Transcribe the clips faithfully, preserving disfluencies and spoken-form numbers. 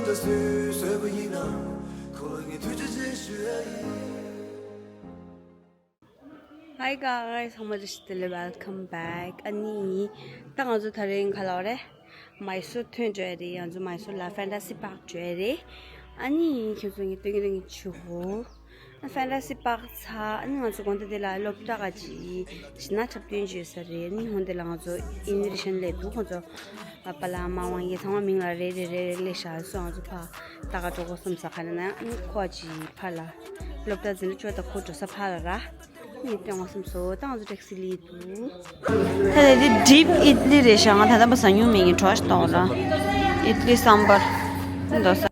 Hi guys, ཚང་མ་བཀྲ་ཤིས་བདེ་ལེགས། Welcome back. ཨ་ནི་ད་ང་ཚོ་དེ་རིང་ག་ལ་བ་རེད། མའི་སོར་ཐོན་འགྲོ་ཡ་རེད། ང་ཚོ་མའི་སོར་ལ་ཕེན་ཏ་སི་པཱག་འགྲོ་ཡ་རེད། ཨ་ནི་ཁྱོད་ཚོ་ངས་སྟོན་གྱི་སྟོན་གྱི་བྱེད་དགོས། ཕེན་ཏ་སི་པཱག་ཚར། ཨ་ནི་ང་ཚོ་དགོང་དག་དེ་ལ་སློབ་གྲྭ་ག་ཅིག་སྦྱིན་བདག་འཁྲབ་སྟོན་བྱེད་ས་རེད། ཨ་ནི་ཧོན་དེ་ལ་ང་ཚོ་ཨིན་ཝི་ཊེ་ཤན་སླེབས་འདུག་ཁོང་ཚོ་ཨ་པ་ལགས་མ་དབང་གིས་ཚང་མ་མིང་ལ་རེ་རེ་རེ་རེ་སླེབས་ཤག་སོ་ང་ཚོ་ཕར་ལྟ་ག་འགྲོ་དགོས་བསམ་ས། ག་རེ་ན་ཨ་ནི་ཁོ་ཅིག་ཕར་ལ་སློབ་གྲྭ་འཛིན་གྲྭ་བཅུ་པ་དང་ཁོ་འགྲོ་ས་ཕར་ལ་ར། ཨ་ནི་སྟོན་དགོས་བསམ་སོང་། ད་ང་ཚོ་ཊེག་སི་སླེབས་འདུག་ད་ལྟ་འདི་ཌིབ་ཨིཌ་ལི་རེད་ཤག་ང་ད་ལྟ་བར་ཟ་མྱོང་མེད་ཀྱི་བྲོ་ཞིག་གཏོང་ར། ཨིཌ་ལི་སམ་བར་འདོ་ས།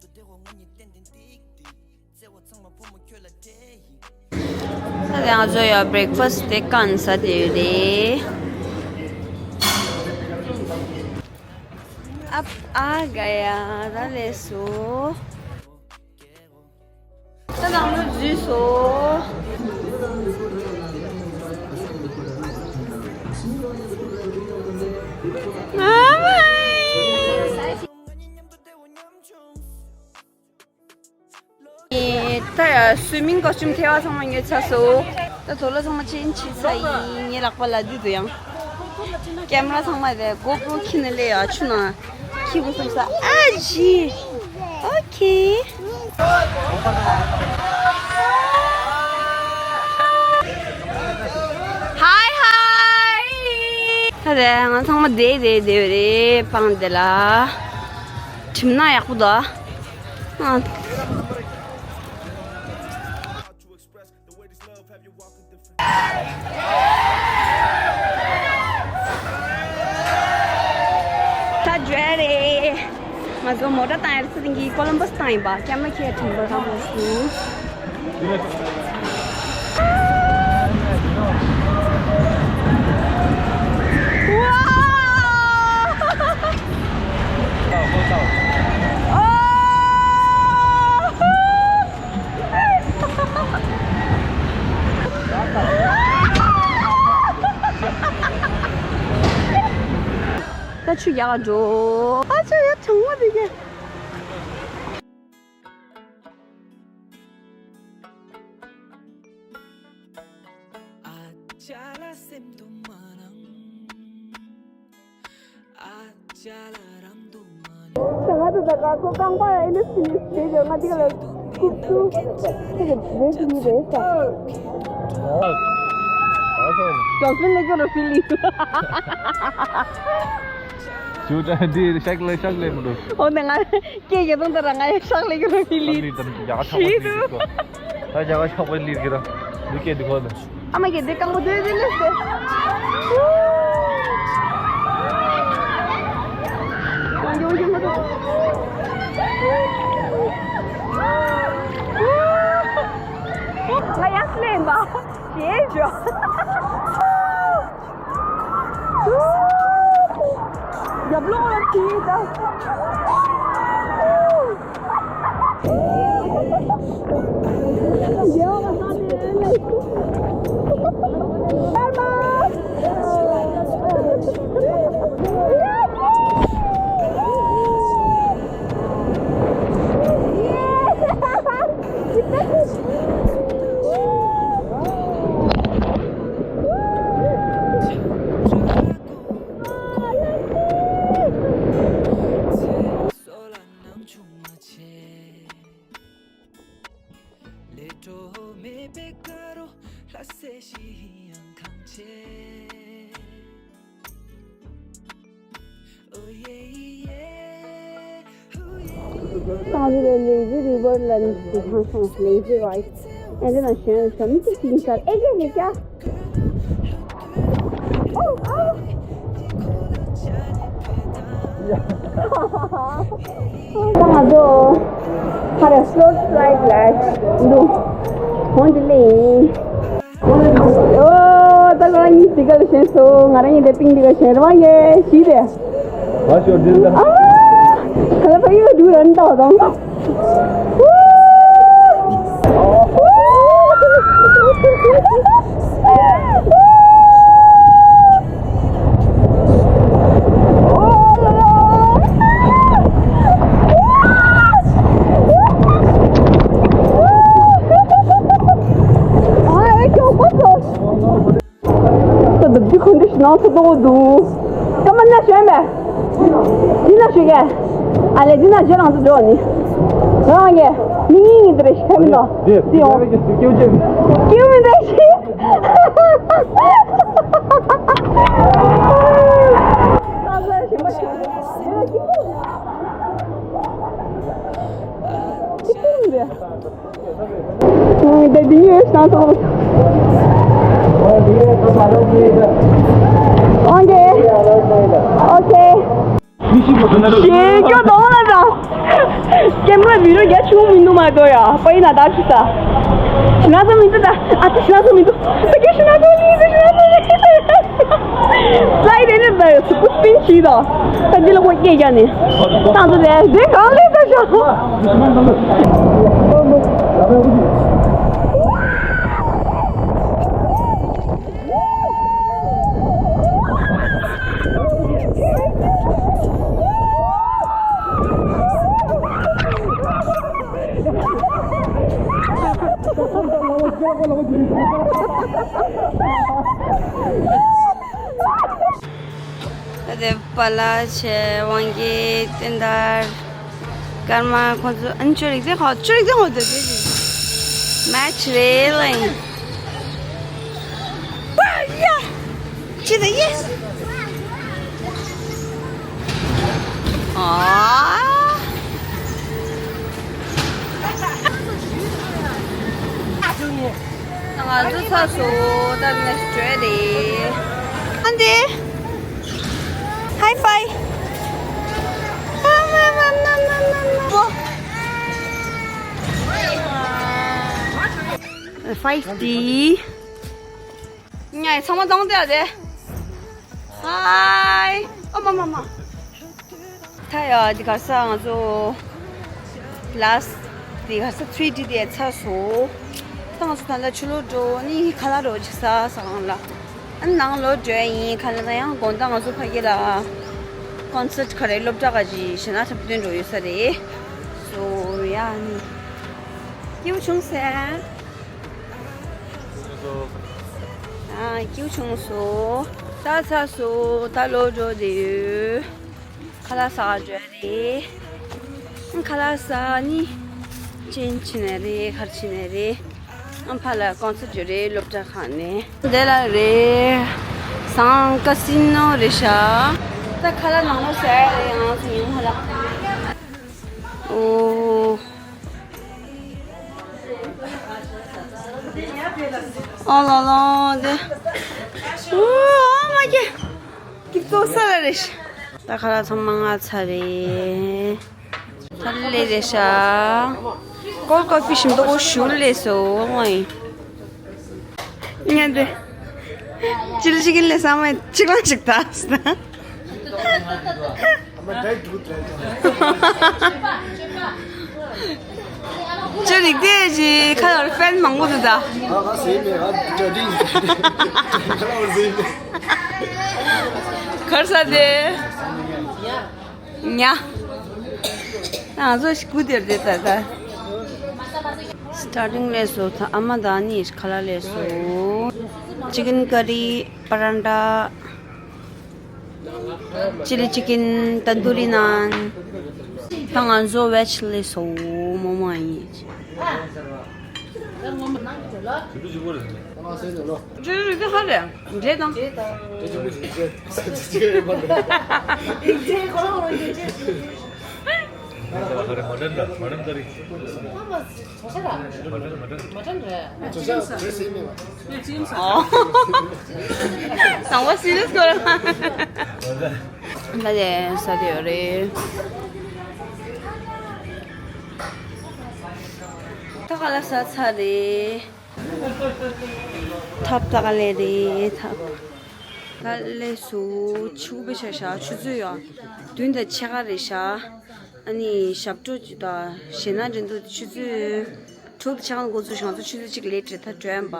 ད་ལྟ་ང་ཚོ་ཡ་བྷི་རེག་ཕ་སི་དེ་ཀན་ཟ་དེ་རེད། ཨ་ཨ་ག་ཡ་ད་ལས་སོ། ད་ནང་ལོ་འཛུལ་སོང་། ཨ་མའི། ད་ཡ་སུའི་མིང་ཀོ་སི་ཊིའུམ་ཐེ་བ་ཚང་མ་ཉོས་ཚར་སོང་། ད་དོ་ལོ་ཚང་མ་ཅན་བྱས་ཚར་ཡིན། ངའི་ལག་པ་ལ་འདི་འདུག་ཡང་། ཀེམ་ར་ཚང་མ་རེད། གོ་པོ་ཁྱི་ནི་ལས་ཡ་ཆུ་ན་ཁྱི་གུ་སུམ་ས་ཨ་ཇི། ཨོ་ཁེ། ཧའི་ཧའི། ད་རེད་ང་ཚང་མ་བསྡད་བསྡད་བསྡད་རེད་པང་དེ་ལ། གྲིམ་ན་ཡག་པོ་འདུག་ཨ། ད་འགྲོ་ཡ་རེད། ང་ཚོ་མོ་ཊ་བཏང་ཡ་རེད། ཚེ་རིང་གིས་ཀོ་ལམ་བྷ་སི་བཏང་ཡིན་པ། ཀེམ་ར་ཁྱེར་ཐུང་པར་གང་མོ་སུ། ད་ཆུ་རྒྱག་འགྲོ། ཨ་ཅག་ཡ་གྲང་མོ་དེ་གས། ང་ཚོ་ད་ག་ཁོ་རྐང་པ་ཨེ་འདྲ་ཕྱིན་ནས་བྱས་ཀྱང་ང་འདི་ག་ལ་ཁུག་ཏུ་ཁྱེད་ཀྱི་རེད་ཀྱི་ཡིན་རེད་ཤག་ཌོལ་ཕིན་ལ་སྐྱོར་རོ་ཕི་ལི། ཞུ་ད་འདི་ཤག་ལེ་ཤག་ལེ་མི་འདུག་འོ་ན་ང་སྐད་ཀྱི་དོན་དུ་རང་ང་ཡང་ཤག་ལེ་གི་རོ་ཕི་ལི། ད་ལི་ད་ཡག་ཆགས་པ་ཞིག་འདུག་ད་ཡག་ཆགས་པ་ལིར་གི་ར་འདི་སྐད་འདི་ཁོ་ནི། ཨ་མ་གིས་འདི་རྐང་པ་དེ་དེ་ལས་ཟེར། ང་ཡག་ལེན་པ། ཞེས་ཞོ། རྒྱབ་ལོགས་ལ་ཁྱེར་ད། Lazy river ལ་ནི་ཐང་སོང་། Lazy rice. ཨེ་འདི་ན་གཞན་ཞོ་མི་གཅིག་ཅིང་ས་ཨེ་གེ་ཧེ་ཀྱ། ང་ཚོ་ཧ་ར་སོ་ཊི་ཕླའི་ཊི་ལ་འདུག་འོན་ཏེ་ལེ་ཡིན། ཨོ། ད་ང་རང་གཉིས་འདི་ག་ལ་ཞེན་སོང་། ང་རང་གཉིས་དེ་པིང་འདི་ག་ཞེན་རེ་བ་ཡེ་ཞིག་རེད། ཨ་ཤོ་འདི་ལ། ཨ། ད་ལ་ཕ་ཡུལ་འགྲོ་རན་ཏོ་དང་། ཏོག་འདུག་སྐར་མ་སྣ་ཞོན་པས། འདི་ན་ཞུ་གས། ཨ་ལས་འདི་ན་ཞོན་ལང་དུ་འགྲོ་ནི། རང་གས་མི་ངེས་ངེས་དུ་རེ་ཞིག་ཐོན་མི་འདུག་འདི་ཡོང་། སྐྱིད་མི་འདུག་ཞིག་སྐྱིད་མི་འདུག Baby, you sound so. Okay. Okay. ཞེས་སྐྱོ་གཏོང་ལ་དང་། སྐྱེན་པོའི་མི་རོ་རྒྱ་ཆུང་མི་འདུག་མ་གཏོགས་ཡ། པ་ཡིན་ན་ད་ཆུ་ས། ཞི་ན་ཚོ་མི་འདུག་ད། ཨ་ཏི་ཞི་ན་ཚོ་མི་འདུག་ད་ཀྱེ་ཞི་ན་ཚོ་མི་འདུག་ཞི་ན་ཚོ་མི་འདུག་སླའི་རེད་ནི་ད་ཡོད་སུ་པུ་སྤིན་ཞིག་དང་། ད་འདི་ལ་ཁོ་སྐད་རྒྱག་ནི། ཏང་ཏུ་རེད་འདི་གང་རེད་ད་ཞོག་ད་དེ་པ་ལ་ཆེ་དབང་གི་བསྟན་དར། སྐར་མ་ཁོ་ཚོ་ཨན་ཅོ་རིག་དེ་ཁོ་ཅོ་རིག་དེ་ཁོ་ཚོ་དེ་མེ་ཆི་རེད་ལེ། པ་ཡ། ཅི་ད་ཡེ། ཨ། ང་ཚོ་ཚར་སོང་། ད་ནེགསི་ཊི་རེད། ཨ་འདི། High five. Five D. ཉའི་ཚང་མ་བཏང་སྟེ་ཨ་དེ། Hi. ཨ་མ་མ་མ། ད་ཡ་འདི་ག་ས་ང་ཚོ་ལཱསི་འདི་ག་ས་ཐི་རི་ཌི་དེ་ཚར་སོང་། ད་ང་ཚོ་ད་ལྟ་ཕྱི་ལོགས་འགྲོ་ནི་ཁ་ལག་རོ་ཅིག་ཟ་ཟ་གང་ལ། ཨ་ནང་ལོགས་འགྲོ་ཡ་ཡིན། ཁ་ལག་ད་ཡང་དགོང་དག་ང་ཚོ་ཕ་གི་ལ་ཀོན་སར་ཊི་ག་རེ་སློབ་གྲྭ་ག་ཅིག་གཞས་སྣ་འཁྲབ་སྟོན་འགྲོ་ཡོད་ས་རེད། སོ་ཡ་ནི་སྐྱིད་པོ་བྱུང་སེ། ཨ་སྐྱིད་པོ་བྱུང་སོང་། ད་ཚར་སོང་། ད་ལོག་འགྲོ་བསྡད་ཡོད། ཁ་ལག་ཟ་ག་འགྲོ་ཡ་རེད། ཁ་ལག་ཟ་ནི་ཅན་ཕྱིན་ནས་རེད། ག་རེ་ཕྱིན་ནས་རེད། ཨ་ཕ་ལ་ཀོན་སར་ཊི་ཡོད་རེད། སློབ་གྲྭ་ཁང་ནས་དེ་ལ་རེད། ཟངས་ཀ་སི་ནོ་རེད་ཤག་ད་ཁ་ལག་ནང་ལོགས་ཟ་ཡ་རེད། ང་ཚོ་ཉིན་ཁ་ལག་ཨོ། ཨོ་ལ་ལ་དེ། ཨོ་མ་ཀེ། ཀི་ཏོ་ས་ལ་རེ་ཤ། ད་ཁ་ལག་ཚང་མ་ང་ཚ་རེད། ཐ་ལེ་རེ་ཤ། ཀོལ་ཀོ་ཕི་ཤིམ་ཏོ་ཀོ་ཤུ་ལེ་སོ་ང་ཡིན། ཉན་དེ། ཅིལ་ཅི་ཀིན་ལེ་ས་མ་ཅིག་ལ་ཅིག་ད་ས། ཅོ་རིག་དེ་ཅི་ཁ་ལོར་ཕན་མང་པོ་འདུག་ད། ང་ཟེར་མེད། ང་ད་དེ་ཁ་ལོར་ཟེར་མེད། གར་ས་དེ། ཉ། ང་ཚོ་ཞིག་གུ་དེར་དེ་ད་ད། སི་ཊར་ཊིང་ལས་སོ་ད་ཨ་མ་ད་ནི་ཁ་ལ་ལས་སོ། ཅི་ཀིན་ཀ་རི། པ་རན་ཏྲ། ཅི་ལི་ཅི་ཀིན། ཏན་དུ་རི་ནཱན། ད་ང་ཚོ་ཝེ་ཇི་ལས་སོ་མོ་མོ་ཡིན། ཅི་རིགས་ཀྱི་ཧ་རེ་འབྲས་དང་། དང་པོ་སི་རི་ཡས་གོ་ར། ད་ལས་ས་དེ་ཡོད་རེད། ད་ག་ལ་ས་ཚ་རེད། ཐབ་ད་ག་ལས་རེད་ཐབ། ད་ལས་སུ་ཆུ་བེ་ཤ་ཤ་ཆུ་ཚོད་ཡ་བདུན་དང་ཕྱེད་ཀ་རེད་ཤག་ཨ་ནི་ཞབས་བྲོ་ཅིག་དང་གཞས་སྣ་འགྲན་བསྡུར་ཆུ་ཚོད་དྲུག་དང་ཕྱེད་ཀ་འགོ་ཚུགས་ཤག་ང་ཚོ་ཆུ་ཚོད་གཅིག་ལེ་ཊི་རེད། ད་འགྲོ་ཡ་ཡིན་པ།